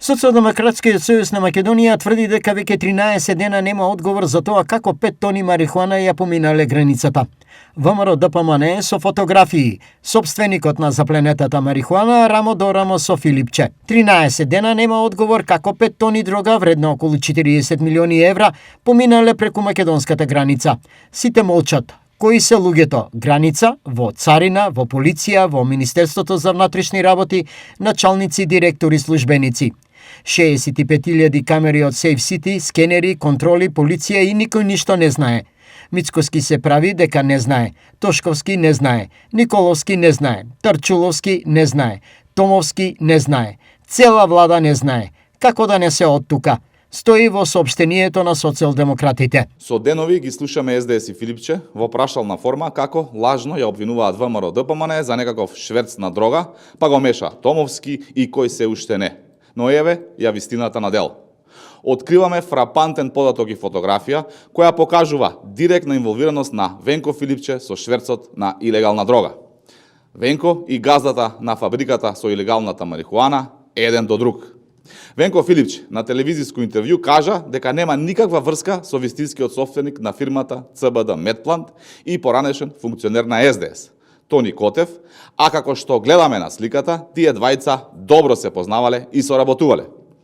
Социјалдемократскиот сојуз на Македонија тврди дека веќе 13 дена нема одговор за тоа како 5 тони марихуана ја поминале границата. ВМРО ДПМН со фотографии, собственикот на запленетата марихуана рамо до рамо со Филипче. 13 дена нема одговор како 5 тони дрога вредна околу 40 милиони евра поминале преку македонската граница. Сите молчат. Кои се луѓето? Граница, во царина, во полиција, во Министерството за внатрешни работи, началници, директори, службеници. 65.000 камери од Safe City, скенери, контроли, полиција и никој ништо не знае. Мицкоски се прави дека не знае, Тошковски не знае, Николовски не знае, Тарчуловски не знае, Томовски не знае, цела влада не знае. Како да не се од тука? Стои во соопштението на социјалдемократите. Со денови ги слушаме СДС и Филипче во прашална форма како лажно ја обвинуваат ВМРО ДПМН за некаков шверц на дрога, па го меша Томовски и кој се уште не. Но еве ја вистината на дел. Откриваме фрапантен податок и фотографија која покажува директна инволвираност на Венко Филипче со шверцот на илегална дрога. Венко и газдата на фабриката со илегалната марихуана еден до друг. Венко Филипче на телевизиско интервју кажа дека нема никаква врска со вистинскиот собственик на фирмата ЦБД Медплант и поранешен функционер на СДС, Тони Котев, а како што гледаме на сликата, тие двајца добро се познавале и соработувале.